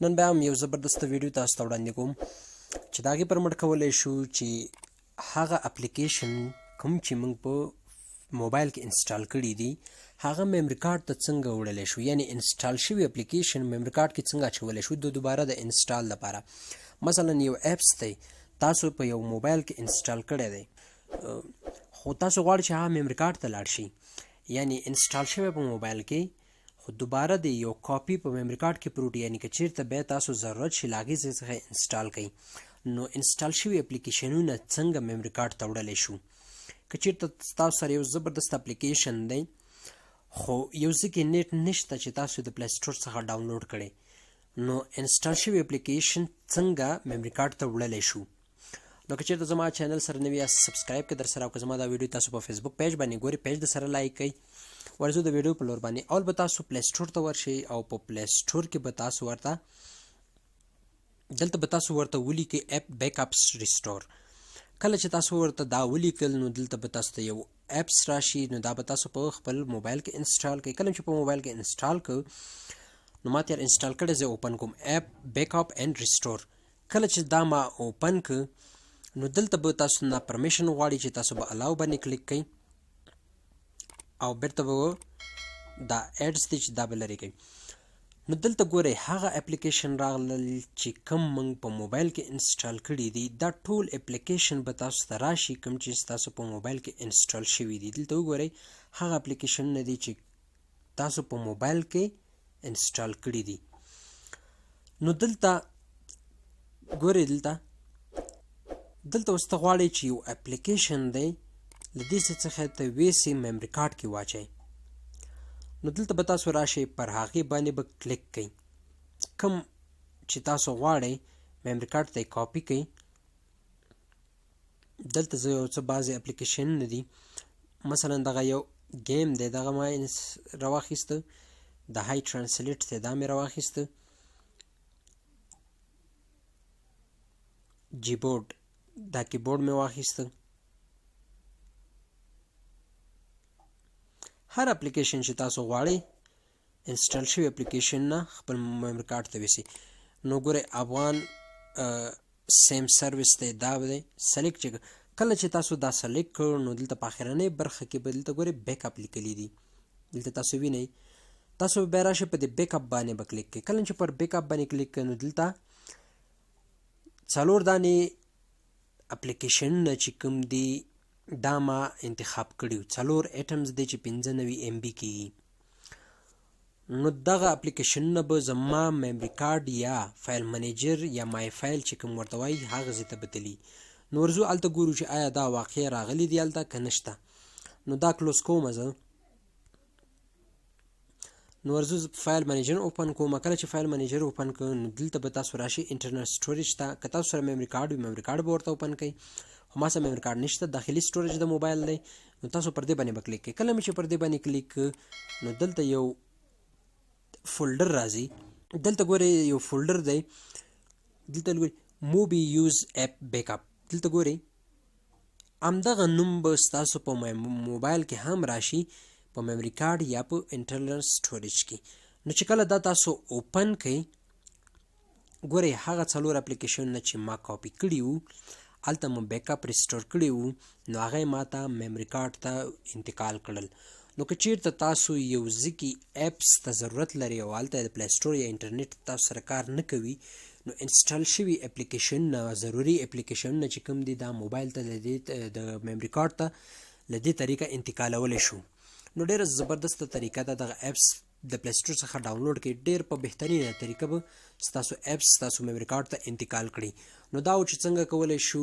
نن بیا هم یو زبردست ویډیو تاسو ته وړاندې کوم چې د هغې پر مټ کولی شو چې هغه اپلیکیشن کوم چې موږ په موبایل کې انسټال کړي دي، هغه میمري کارت ته څنګه وړلی شو، یعنی انسټال شوی اپلیکیشن میمري کارت کې څنګه اچولی شو د دوباره د انسټال لپاره. مثلا یو اپس دی، تاسو په یو موبایل کې انسټال کړی دی، خو تاسو غواړئ چې هغه میمري کارت ته لاړ شي، یعنی انسټال شوی په موبایل کې، خو دوباره د یو کاپي په میمري کارت کې پروت، یعنی که چیرته بیا تاسو ضرورت شي له هغې ځای څخه انسټال کړئ. نو انسټال شوي اپلیکیشنونه څنګه میمري کارت ته وړلی شو؟ که چیرته تاسو سره یو زبردست اپلیکیشن دی، خو یو ځای کې نیټ نشته چې تاسو د پلی سټور څخه ډاونلوډ کړئ، نو انسټال شوی اپلیکیشن څنګه میمري کارت ته وړلی شو؟ نو که چیرته زما چینل سره نوی یاست، سبسکرایب کړئ در سره، او که زما دا ویډیو تاسو په فیسبوک پیج باندې ګورئ، پیج در سره لایک کړئ. ورځو د ویډیو په لور باندې. اول به تاسو پلی سټور ته ورشئ او په پلی سټور کې به تاسو ورته دلته به تاسو ورته ولیکئ اپ بیک اپ ریسټور. کله چې تاسو ورته دا ولیکل، نو دلته به تاسو ته یو اپس راشي، نو دا به تاسو په خپل موبایل کې انسټال کړئ. کله چې په موبایل کې انسټال کړئ، نو ما تیر انسټال کړی، زه اوپن کوم اپ بیک اپ اینډ ریسټور. کله چې دا ما اوپن کړ، نو دلته به تاسو نه پرمیشن غواړي چې تاسو به الاو باندې کلیک کړئ، او بیرته به دا اډز دی چې دا به لرې کوي. نو دلته ګورئ، هغه اپلیکیشن راغلل چې کوم موږ په موبایل کې انسټال کړي دي. دا ټول اپلیکیشن به تاسو ته راشي کوم چې تاسو په موبایل کې انسټال شوي دي. دلته وګورئ، هغه اپلیکیشن نه دي چې تاسو په موبایل کې انسټال کړي دي. نو دلته ګورئ، دلته اوس ته غواړئ چې یو اپلیکیشن دی له دې څخه ته ویسې میمري کارت کې واچئ. نو دلته به تاسو راشئ، پر هغې باندې به کلیک کړئ کوم چې تاسو غواړئ میمري کارت ته یې کاپي کړئ. دلته زه یو څه بعضې اپلیکیشنونه دي، مثلا دغه یو گیم دی، دغه ما راواخیسته، د های ترانسلیټ دی، دا مې راواخیسته، جیبورډ، دا کیبورډ مې واخیسته. هر اپلیکیشن چې تاسو غواړئ انسټال شوی اپلیکیشن نه خپل میمري کارت ته ویسي. نو ګورئ، افغان سیم سرویس دی، دا دی سلیکټ. چې کله چې تاسو دا سلیکټ کړ، نو دلته په اخرنۍ برخه کې به دلته ګورئ بیک اپ لیکلي دي، دلته تاسو وینئ. تاسو بیا راشئ، په دې بیک اپ باندې به کلیک کړئ. کله چې پر بیک اپ باندې کلیک کړئ، نو دلته څلور دانې اپلیکیشنونه چې کوم دي دا ما انتخاب کړي، څلور ایټمز دی چې 95 ایم بي کېږي. نو دغه اپلیکیشنونه به زما میمري کارت یا فایل منیجر یا مای فایل چې کوم ورته وایي، هغه ځای ته به تلي. نو ورځو هلته ګورو چې آیا دا واقع راغلي دي هلته که نشته. نو دا کلوز کوم زه. نو ورځو فایل منیجر اوپن کوم. کله چې فایل منیجر اوپن کړو، نو دلته به تاسو راشئ انټرنل سټوریج ته. که تاسو سره میمري کارت وي، میمري کارت به ورته اوپن کړئ، خو ما سره میمري کارت نشته، داخلي سټوریج د موبایل دی. نو تاسو پر دې باندې به کلیک کړئ. کله مې چې پر دې باندې کلیک کړ، نو دلته یو فولډر راځي. دلته ګورئ، یو فولډر دی، دلته ګورئ موبي یوز اپ بیک اپ. دلته ګورئ، همدغه نوم به ستاسو په موبایل کې هم راشي، په میمري کارت یا په انټرنل سټوریج کې. نو چې کله دا تاسو اوپن کړئ، ګورئ هغه څلور اپلیکیشنونه چې ما کاپي کړي وو، هلته مو بیک اپ ریسټور کړي وو، نو هغه یې ما ته میمري کارت ته انتقال کړل. نو که چیرته تاسو یو ځکي اپس ته ضرورت لرئ او هلته د پلی سټور یا انټرنیټ تاسو سره کار نه کوي، نو انسټال شوي اپلیکیشنونه، ضروري اپلیکیشنونه چې کوم دي، دا موبایل ته له دې د میمري کارت ته له دې طریقه انتقالولی شو. نو ډیره زبردسته طریقه ده. دغه اپس د پلی سټور څخه ډاونلوډ کړئ، ډیر په بهترینه طریقه به ستاسو اپس ستاسو میمري کارت ته انتقال کړي. نو دا و چې څنګه کولی شو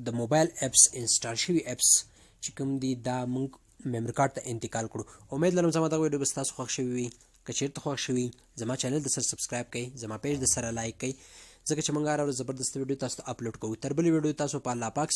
د موبایل اپس، انسټال شوي اپس چې کوم دي، دا موږ میمري کارت ته انتقال کړو. امید لرم زما دغه ویډیو به ستاسو خوښ شوي وي. که چیرته خوښ شوي، زما چینل د سره سبسکرایب کړئ، زما پیج د سره لایک کړئ، ځکه چې موږ هره ورځ زبردست ویډیو تاسو ته اپلوډ کوو. تر بلې ویډیو تاسو په الله پاک.